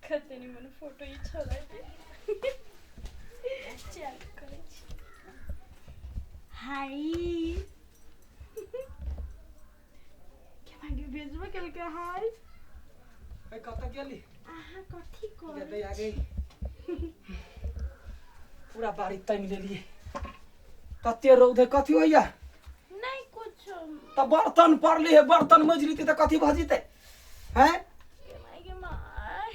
कते निमन फोटो ई छोड़ा के चल करै छी। हाय, केना के भेजबो केलकै। हाय। ए, कतऽ गेली? अहाँ कथी गे करै? दैया गई, पूरा बाड़ी तानि लेलियै, तते रौद है। कथी होइया? नहीं कुछ। तऽ बर्तन पड़ले है, बर्तन मजि लेतै तऽ कथी भऽ जेतै? हैं? गे माय, गे माय।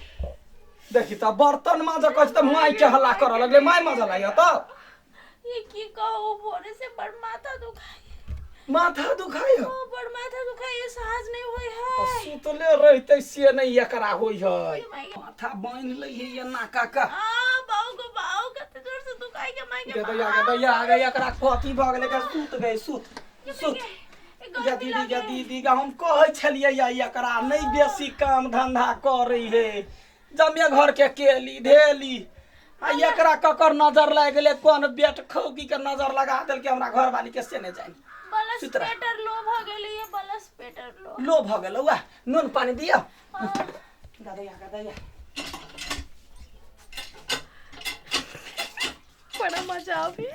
देखी तऽ, बर्तन माजऽ कहै छी तऽ माय के हल्ला करऽ लगलै। माय माजऽ लागै तऽ ये की कहू, भोरे से बड़ माथा दुखाई। माथा दुखाइ है? ओ, बड़ माथा दुखाई, साहस नहीं होय है। सुतले रहतै से नहि एकरा होइ है। गे माय गे। माथा बान्हि लै है एना कऽ कऽ। आ बाऊ गो बाऊ, कते जोर से दुखाई के माय के। गे दैया, गे दैया, गे एकरा कथी भऽ गेलै? एकरा सुत गई, सुत सुत। गे दीदी, गे दीदी गे, हम कहै छलियै या एकरा नहि बेसी काम धंधा करै है, जमे घर के केली धेली, आ एकरा ककर नजर लागि गेलै? कोन बेट खौकी के नजर लगा देलकै हमरा घरवाली के, से नहि जानि। बलस सुत रह। पेटर लो भ गेलै ये, बलस पेटर लो। लो भऽ गेलौ। वएह नून पानी दिअ। गदैया, गदैया। बड़ा मजा आबी।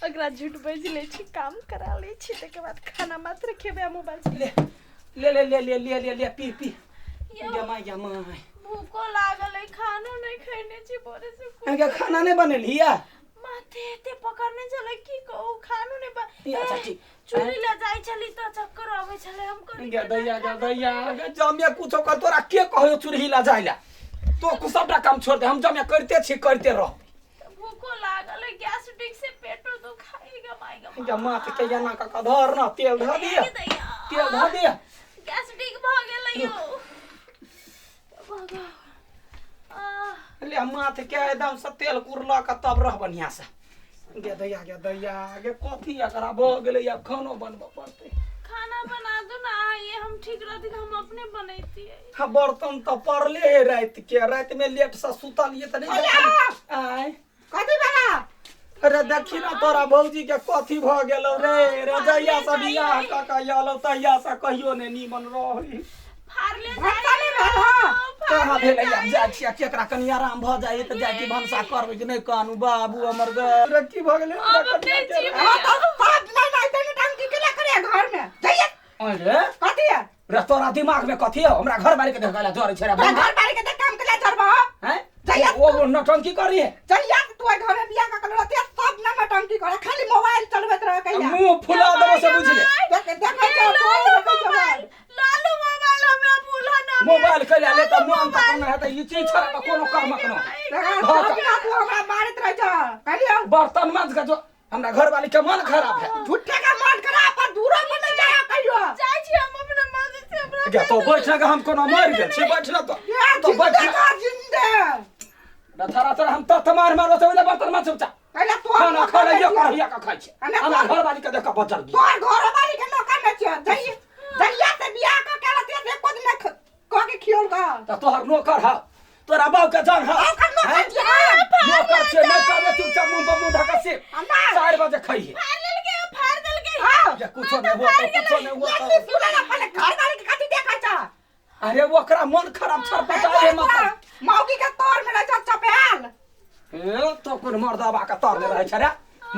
ओकरा झूठ बाजि लै छी, काम करा लै छी, ताहिके बाद खाना मात्र खेबै आ मोबाइल। ले ले ले ले ले ले ले ले, पी पी। यौ। गे माय, गे माय। भूखो लागल है, खानो नहीं खैने छी भोरे से। अहाँके खाना नहि बनेलही या? माथे एते पकड़ने छलै, की कहू, खानो नहीं बन। ई अच्छा ठीक। चूल्ही लऽ जाइ छली तऽ चक्कर अबै छलै। हम कहली गे दैया, गे दैया, गे जमे कुछो कर, तोरा के कहयो चूल्ही ला जाय ला? तो सबटा काम छोड़ दे, हम जमे करिते छी, करिते रह। भूखो लागल है, गैस्ट्रिक से पेटो दुखाई। गे माय, गे। गे माथ के एना कऽ कऽ धर न, तेल धऽ दिअ। गे दैया। तेल धऽ दिअ। गैस्ट्रिक भऽ गेलै यौ, भगवान। आह, ले माथ के एकदम से तेल कुरलक आ तब रह बढ़िया से। गे दैया, गे दैया, गे कथी एकरा भऽ गेलै? आब खानो बनबऽ पड़तै। खाना बना दो ना ये, हम ठीक रहती तो हम अपने बनैतियै। हाँ, बर्तन तऽ पड़ले है राति के, राति में लेट से सुतलियै तऽ नहि देखलियै। आँय? कथी भेला? अरे देखी ना, तोरा भौजी के कथी भऽ गेलौ रे? रे जहिया से बियाह कऽ के आयलौ तहिया से कहियो ने नीमन रही। फाड़ले। भनसा नहि भेल हँ? कहाँ भेलै? आब जाइ छियै, केकरा कनि आराम भऽ जाइ तऽ जाइ छी भनसा करबै कि नहि। कानू बाबू हमर गे। रे की भऽ गेलै हमरा आब कनिया नहि के? जीबै। हाँ तऽ सब नहि नहि तैने टंकी केला करे घर में जाइए। अरे। कथी है? रे तोरा दिमाग में कथी है? हमरा घर वाली के देख जरै छै रे। तोरा घर बारी के देख काम केला जरबा? हैं? जाइए। ओ नौटंकी करी है। चलिया, तू एहि घर में बियाह कऽ के रहते सब ना नौटंकी करे, खाली मोबाइल चलबैत रहे कहिया। मुंह फुला देबो से बुझले। देख, देखै छौ तू, देखै छौ मोबाइल। लालू मोबाइल हमरा भूला ना। मोबाइल कैला ले तऽ मन तऽ कोनो हेतै ई चीज छोड़ा तऽ कोनो कर्मक न। देखै, सब दिना तू हमरा मारैत रहै छौ। कहलियौ। बर्तन माज के जो, हमरा घर वाली के मन खराब है। झूठे का मन खराब पर दूरो पर नहीं जाया कहियो। जाइ छी हम अपना मर्जी से, हमरा गे तो बैठ ना, हम कोनो मर गेल छी? बैठ ना तो। ये तो बैठ जिंदे ना। का जिंदे। थरा थरा हम तऽ मार मारबो से ओइला बर्तन माज चुपचाप। पहिले तोर खाना नौकर खा ले। नहि छियौ। कढ़िया के खाइ छै। आ नहि। हमरा घर वाली के देख के बचल गेल। तोर घर वाली के नौकर नहि छियौ। जहिया जहिया से बियाह कऽ के रहतियै से एको दिन नहि कऽ के खियौल का। तऽ तोहर नौकर ह, तोरा बाप के जान ह। ओकर नौकर हैं? छियै हम। नौकर छै नहि कहबै, चुपचाप मुंह पर मुंह धऽ से आ नहि। 4 बजे खइहे। फाड़ लेलकै, फाड़ देलकै। हाँ। जे कुछो नहि हुआ तऽ कुछो नहि हुआ ये तऽ सुनै ना, पहिले घर वाली के कथी देखै छ? अरे ओकरा मन खराब छर पटाए मत। मौगी के तोर में रहै छ चपेल। ए तो कोन मर्दबा के तर में रहै छै रे?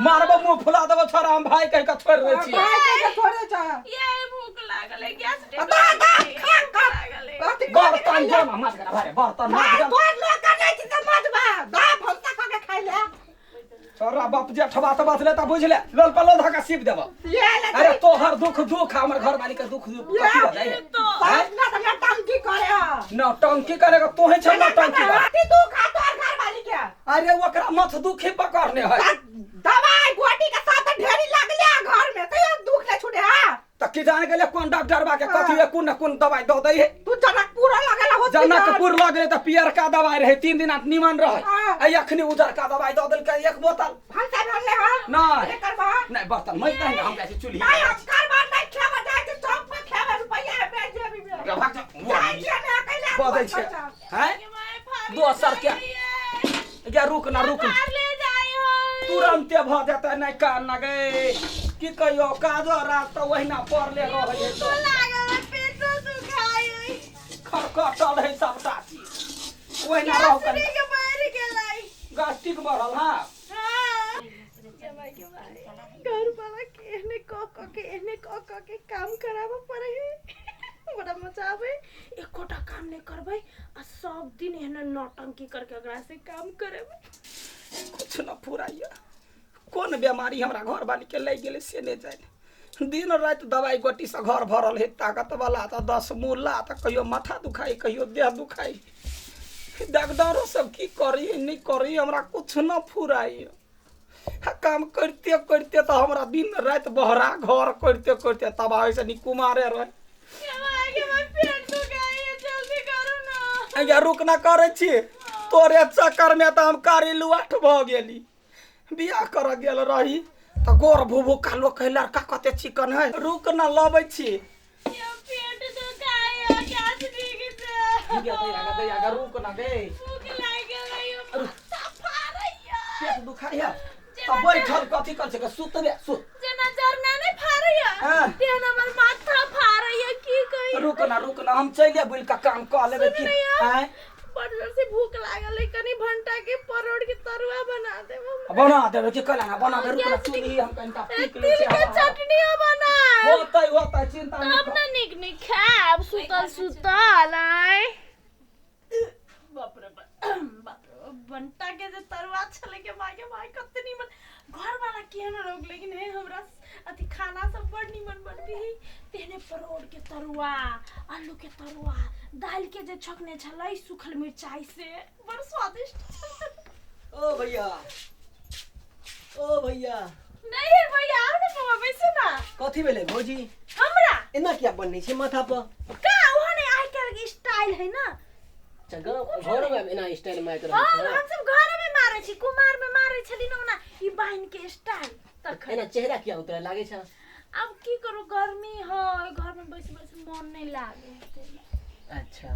मारबो, मुंह फुला देबो छोरा, हम भाई कहि के छोड़ि दै छियै। भाई कह के छोड़े छ। ये भूख लागल है, गैस आ दा दा खा खा। लागल है। कथी बर्तन जो ना माज भारे, बर्तन माज। भाई, तोर नौकर नहि छी तऽ मजबा दा, भनसा कऽ के खाइ ले। छोरा बाप जेठबा तऽ बचले तऽ बुझले, लोल पर लोल धक्का सीप देबो। ये ले। अरे तोहर दुख दुख, हमर घर वाली के दुख दुख, कथी भऽ जाइ है? तो सब ना तऽ नौटंकी करे ह। नौटंकी करे के तोहे छै नौटंकी करे। कथी दुख आ तोर घर वाली के? अरे ओकरा मथ दुखी पकड़ने है। दवाई गोटी के साथ ढेरी लागले आ घर में, तैयो दुख नहीं छूटे। हा। तऽ की जाने गेलै कोन डॉक्टरबा के कथी है, कोन न कोन दवाई दऽ दै है। तू जनकपुर लगल हॉस्पिटल। जनकपुर लग गेलै तऽ पियरका दवाई रहै, 3 दिन निमन रहै। हाँ। आ अखनी उजरका दवाई दऽ देलकै एक बोतल। भनसा भरले हा? नहि। के करबा? नहि, बर्तन मजि दही ने, हम जाइ छी चूल्ही। नहीं, हम करबा नहीं, खेबा जाइ छी चौक पर, खेबा रुपैया है बेच जेबी में। गे भाग जा। जाइ छियै ने अकेला। बजै छै हैं दोसर के। गे रुक ना, रुक ना। फाड़ ले जाइ है। तुरन्ते भऽ जेतै। नहि कान ना गे, की कहियो, काजो राज तऽ ओहिना पड़ले रहै है। भूखो लागल है, पेटो दुखाई है। खर कटल है सबटा चीज ओहिना रहू कनि के बढ़ गेलै गैस्ट्रिक बढ़ल हाँ हाँ घर वाला के एहने कह कह के एहने कह कह के काम कराबऽ पड़े है बड़ा मजा आवे एकोटा काम नहीं करबै आ सब दिन एहने नौटंकी करके ओकरा से काम करेबै कुछ न फुराइया कोन बेमारी हमरा घर वाली के लागि गेलै से नहि जानि दिन राति दवाइ गोटीसँ घर भरल है ताकत वाला तऽ दस मुला तऽ कहियो माथा दुखाइ कहियो देह दुखाइ डॉक्टरो सब की करी नहि करी हमरा कुछ न फुराइया आ काम करिते करिते तऽ हमरा दिन राति बहरा घर करिते करिते तबाह होइसँ नीक कुमारे रहे जल्दी करू ना अइया रुक ना करै छी तोरे चक्कर में तऽ हम कारी लुआठ भऽ गेली बियाह करऽ गेल रही तऽ गोर भूभू कालो कहै लड़का कते चिकन है रुक ना लबै छी ये पेट दुखाया गैस ठीक से दैया गे, रुक ना गे भूख लाग गेलै माथा फाड़ैया पेट दुखाइया तऽ बैठल कथी कर छै सुतबे सुत जेना जरना नहीं फाड़ैया हाँ। तेहन हमर माथा फाड़ैया की कही रुक ना रुक ना हम चलि बुलि कऽ काम कऽ लेबै की सुन ना आँय बड़ जोर से भूख लागल है कनी भंटा के परोड़ के तरुआ बना देब हमरा। बना देबै की कहला ना बना दे रुक ना चूल्ही हम कनिटा पीक लै तिल छी के चटनी बना होतै होतै चिंता नहि तब कर ना नीक नीक खायब सुतल सुतल आय बाप रे बाप बाप रे बाप, बंटा के जे तरुआ छलै के माय के माय कते नीमन घर वाला केहन रोग लेकिन हे हमरा अथी खाना सब बड़ नीमन बनबी है तेहने परोड़ के तरुआ आलू के तरुआ दालि के जे छकने छलै सूखल मिरचाई से बड़ स्वादिष्ट छलै ओ भैया ओ भैया नहीं है भैया आओ ना बाबा बैसो ना कथी भेलै भौजी हमरा एना किया बन्ने छै माथा पर का ओहन नहीं आइ काल्हि के स्टाइल है ना अच्छा गाँव घरोमे एना स्टाइल मारैत रहै हाँ छै हम सब घर में मारे छी कुमार में मारे छली ना ओना ई बाइन के स्टाइल तखन एना चेहरा किया उतरे लागै छै अब की करू गर्मी है घर में बैस बैस मन नहीं लागे अच्छा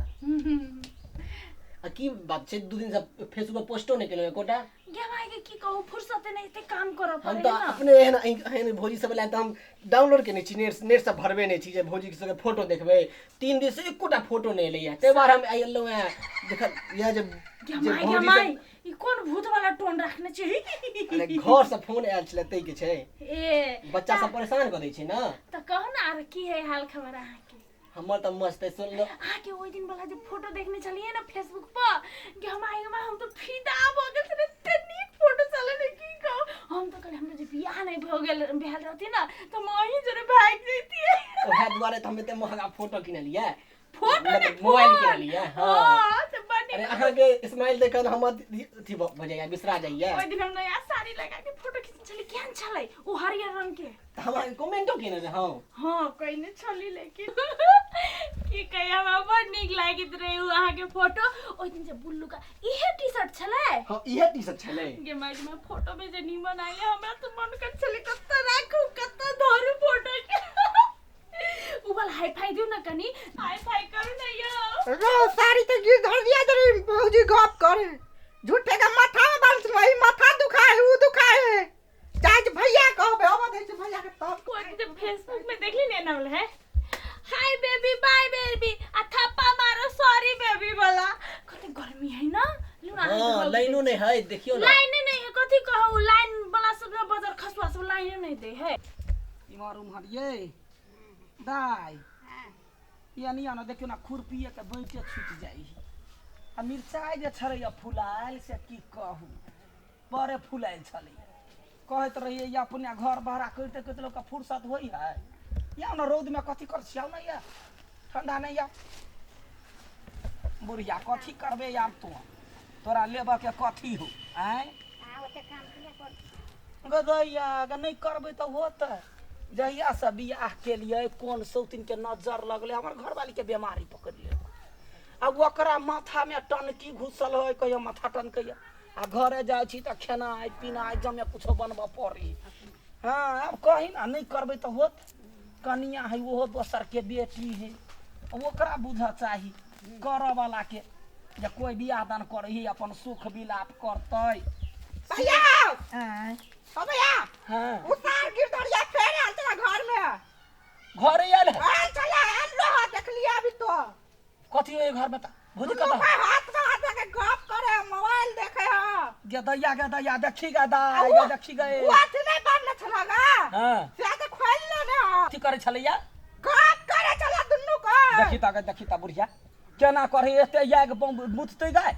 आ की बात छै दू दिन से फेसबुक पर पोस्टो नहि केलहुँ एकोटा गे भाई के की कहू फुर्सत नहीं एते काम करऽ हम पड़े तऽ ना अपने एहन एहन भौजी सब लए तऽ हम डाउनलोड केने छी नेट नेट सब भरबे नहि छी जे भौजी सबके फोटो देखबै तीन दिन से एकोटा फोटो नहि एलैया ताहि बार हम आइ एलहुँ हेँ देखल इएह जे गे जे माय गे भौजी माय सब ई कोन भूत वाला टोन रखने छी अरे घर से फोन आयल छलै ताहि के छै ए बच्चा सब परेशान कऽ दै छै ने तऽ कहू ना आर की है हाल खबर अहाँके हमर तऽ मस्त है सुन लो अहाँके ओहि दिन वाला जे फोटो देखने छलियै ने फेसबुक पर कि हम आइ हम तऽ फिदा भऽ गेल छलियै एते नीक फोटो छलै ने की कहू हम तऽ कहलियै हमरा जे बियाह नहि भऽ गेल भेल रहती ने तऽ हम अहीं जरे भागि जैतियै ओएह दुआरे तऽ हम एते महगा फोटो किनलियै फोटो ने मतलब मोबाइल फोन। किनलियै हँ हाँ तऽ बड़ अरे नीक अहाँके स्माइल देख कऽ हमर अथी भऽ जाइए बिसरा जाइए ओहि दिन हम नया साड़ी लगा के फोटो खींचने छलियै केहन छलै ओ हरियर रंग के तऽ हम अहाँके कमेंटो केने रहौं हाँ कहिने छली लेकिन की कही हमरा बड़ नीक लागैत रहे उ अहाँके फोटो ओहि दिन जे बुल्लू का इहे टी शर्ट छलै हँ इहे टी शर्ट छलै गे माय में फोटो में जे नीमन आइले हमरा तऽ मन कर छलै कतऽ राखू कतऽ धरू फोटो के उ वाला हाई फाई दियौ न कनी हाई फाई करू न यौ रो साड़ी तो गिर धर दिया जरे भौजी गप करे झूठे का माथा में बाल वही माथा दुखाए उ दुखाए चाहे जे भैया कहबे अब दै छै भैया के तब कोई जे फेसबुक में देखली ने ना है हाय बेबी बाय बेबी आ थप्पा मारो सॉरी बेबी वाला कते गर्मी है ना लू ना हँ लाइनो नहि है देखियौ ने लाइन नहीं है कथी कहू लाइन वाला सब ना बजर खसुआ सब लाइन नहीं दे है इम्हर उम्हर ये दाइ यानी आना देखियौ ना खुरपिए के बैठे छुटि जाइ है आ मिरचाइ जे छलैया फुलायल से की कहू बड़े फुलायल छलैया कहैत रहियै या अपने घर भाड़ा करिते करिते लोकके फुर्सत होइ है या ने रौदमे कथी कर छियै आउ ने या ठंडा नहि या बुढ़िया कथी करबे आब तू तोरा लेबऽ के कथी हो आँय गदैया अगर नहि करबै तऽ होतै जहियासँ बियाह केलियै कोन सौतिनके नजर लगलै हमर घरवालीके बेमारी पकड़ि लेलक आ ओकरा माथामे टनकी घुसल है कहियो माथा टनकैया आ घरे जाइ छी तऽ खेनाइ पिनाइ जमे कुछो बनबऽ पड़ी हँ आब कही ने नहि करबै तऽ होत कनिया है ओहो दोसरके बेटी है ओकरा बुझऽ चाही करऽ वाला के जे कोइ बियाह दान करै है अपन सुख विलाप करतै भैया आँय ओ भैया हँ उतार गिरधरिया फेर आयल तेरा घर में घरे आयल है आयल चला आयल लो देखलिए अभी तो कथी होय घर में त भौजी दुनू कतऽ भाई हाथ में हाथ लगा के गप करे है, मोबाइल देखे है। गे दैया गे दैया देखी गे आ दाइ उ- गे देखी गे उ अथी नहीं बांधले छला गा। हाँ से तऽ खोलि लेने है। कथी करै छलैया गप करे छला दुनू के। देखी ता गे देखी ता बुढ़िया केना करे एते याग मुततै गाय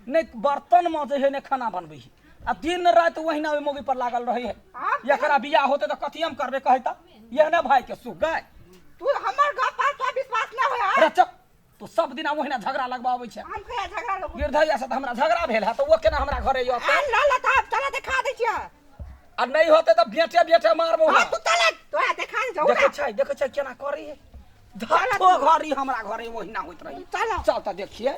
नहि बर्तन माजै है नहि खाना बनबै है आ दिन राति ओहिना ओहि मौगी पर लागल रहै है आब एकरा बियाह होतै तऽ कथी हम करबै कहै तऽ यह ने भाई के सुख गाय तू हमर गप पर तोरा विश्वास नहि होय है? अरे चुप तू सब दिन ओहिना झगड़ा लगबाबै छै हम कहिया झगड़ा लगबो? गिरधैया से तऽ हमरा झगड़ा भेल है तऽ ओ केना हमरा घरे अयतै आ ल ल तऽ चल देखा दै छियै। आ नहि होतै तऽ बेटे बेटे मारबो हाँ तू चल तोरा देखा दै छौ देखै छै देखै छै केना करै है धो घरी हमरा घरे ओहिना होइत रही चल चल तऽ देखिए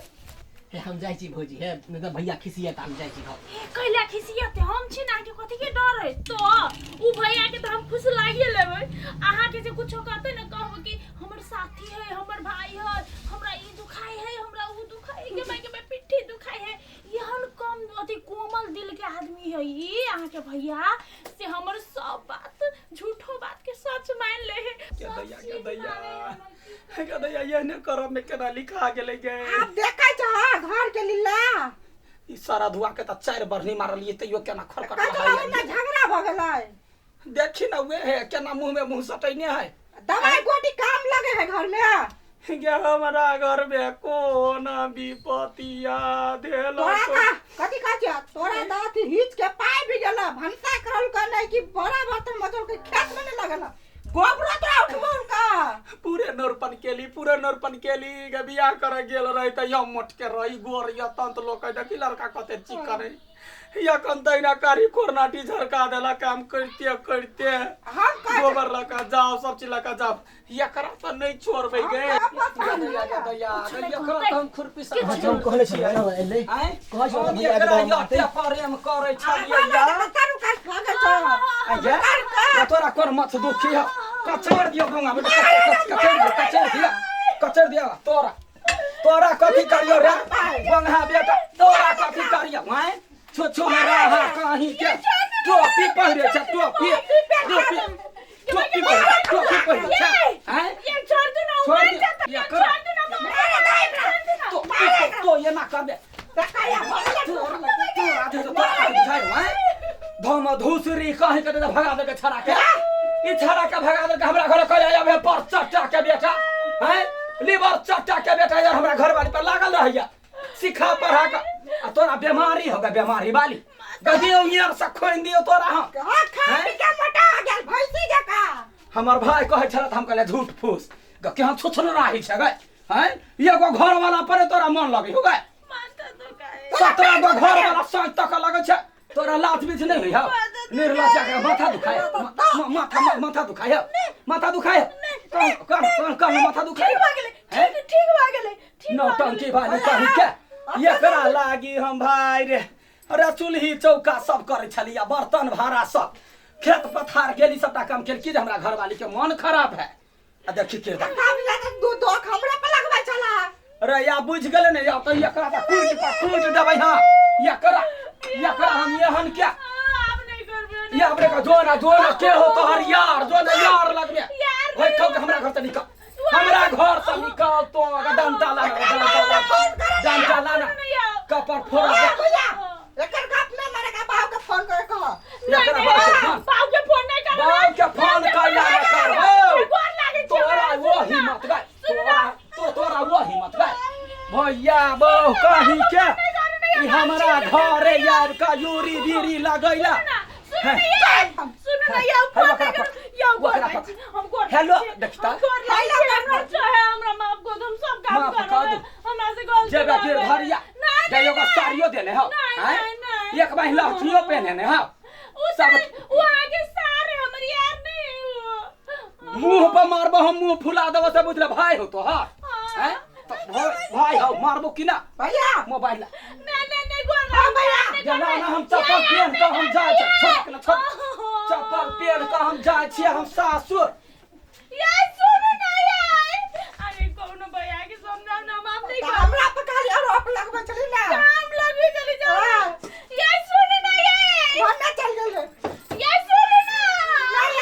हे हम जाइ छी भौजी हे नहि तऽ भैया खिसियत हम जाइ छी घर हे कैला खिसियते हम छी ना के कथी के डर है तो उ भैया के तो हम खुश लागिए लेबै अहाँ के जे कुछो कहते ना कहब कि हमर साथी है हमर भाई है हमरा ई दुखाई है हमरा उ दुखाई है के माय के मैं पिट्ठी दुखाई है एहन कम अथी कोमल दिल के आदमी है ई अहाँ के भैया से हमर सब बात झूठो बात के सच मान ले है के सब दैया के चीज दैया माने है। के दैया एहने करब में केना लिखा गेलै गे आब देखै छ घर के लीला ई सारा धुआ के तऽ चारि बरनी मारलियै तैयो केना खरखर कचरा ओहिना झगड़ा भऽ गेलै देखी ना वे है केना मुंह में मुंह सटैने है दवाई गोटी काम लगे है घर में गे हमरा घर में कोन विपतिया देल तोरा का कथी कहै छियै तोरा तऽ अथी हिच के पाइ भी गेल भनसा करल का नहीं कि बड़ा बर्तन मजल के खेत में नहीं लगल गोबरो तोरा उठबल का पूरे नरपन केली पूरे नरपन केली गे बियाह करे गेल रही तऽ यम मोट के रही गोर य तंत लोक देखी लड़का कते चिकन है यखन तहिना कारी खोरनाटी झरका देला काम करिते करिते हम कहै गोबर लऽ कऽ जाओ सब चीज लऽ कऽ जाओ एकरा तऽ नहि छोड़बै गे हम कहब दैया गे दैया गे, एकरा तऽ हम खुरपी से किछु हम कहने छलियै ने एलै आँय? कहै छलहुँ हम भैया के एकरा दवा मारतै। एते प्रेम करै छलियै या करू का भागे छ आँय गे, या तोरा कोन मथ दुखी है कचोर दियो गंगा बेटा कचोर दियो कचोर दियो कचोर दियो तोरा तोरा कथी करियो रे गंगा बेटा तोरा कथी करियो आँय छो छो रहा कहीं के टोपी पहिरे छै टोपी टोपी टोपी पहिरे टोपी पहिरे छै आँय ये छोड़ दू ना छोड़ उमर दे, जाता ये ये कर। छोड़ दू ना मारे दे तो तो तो ये ना कर दे तोरा तोरा दे तो तोरा बुझाइ आँय धम धूसरी कहीं के दे भगा दे के छड़ा के ई छड़ा के भगा दे के हमरा घर करे आबे पर चट्टा के बेटा हैं लीवर चट्टा के बेटा यार हमरा घर वाली पर लागल रहैया सिखा पढ़ा के आ तोरा बीमारी हो गए बीमारी वाली गदियो यार से खोइन दियो तोरा हम हां खा पी के मोटा गेल भैंसी जका हमर भाई कहै छल तऽ हम कहलियै झूठ फूस ग केहन छुछुन राही छै गए हैं एगो घर वाला पर तोरा मन लगै हो गए माथा दुखाए 17 गो घर वाला साँझ तक लगै छै तोरा लाज बीच नहि होइ हौ निर्लज्जा के माथा दुखाय माथा माथा दुखाय माथा दुखाय कह कह कह कह माथा दुखाय ठीक भऽ गेलै ठीक ठीक भऽ गेलै ठीक भऽ नौटंकी वाली कही के एकरा लागी हम भाई रे अरे चूल्ही चौका सब करै छलियै बर्तन भाड़ा सब खेत पथार गेली सबटा काम केली की जे हमरा घरवाली के मन खराब है आ देखी के दा दू दोख हमरा पर लगबै छला अरे या बुझ गेलै ने या तऽ एकरा तऽ कूट कऽ कूट देबै हँ एकरा एकरा हम एहन के आब नहि करबै या हमरे का जो ना जो ना के हो तोहर यार जो ना यार लगबे यार ओइ ठोक हमरा घर से निकल हमरा घर से निकल तो अगर डंटा लाना डंटा लाना डंटा लाना कपर फोड़ा दे भैया एकर गप न मारे का बाप के फोन करे कह एकरा बाप के फोन बाबू के फोन नहीं करबै बाप के फोन कैला न करबौ गोर लागै छै तोरा वो हिम्मत बा तोरा तो तोरा वो हिम्मत बा भैया बहु कहीं के ई हमरा घरे यार का यूरी बीरी लगैला सुन सुन ना यौ है, फोन ओकरा नहीं पकड़। करू यौ गोर ओकरा लागै पकड़। छी हम गोर हेलो, लागै छी। देखता। हम गोर लागै छी, हमरा चाहे हमरा माफ कर दो हम सब काम माफ कर करबै दो। हमरा से गलती जेबे भऽ गिर गेल। धरिया नहीं, जइयो नहीं, का साड़ियो देने हो नहीं, हैं? नहीं, नहीं। एक बार लहठियो पहने ने हो उ सब उ आगे सारे हमर यार नहीं उ मुंह पर मारबो हम मुंह फुला देबो से बुझले भाई हो तो हां हाँ। हैं तो भाई हो मारबो कि ना भैया मोबाइल ला नहीं नहीं नहीं गोर हाँ, भैया। जला ना हम चप्पल पहन के हम जाइ छी छोड़ के ना छोड़ चप्पल पहन के हम जाइ छियै हम सासुर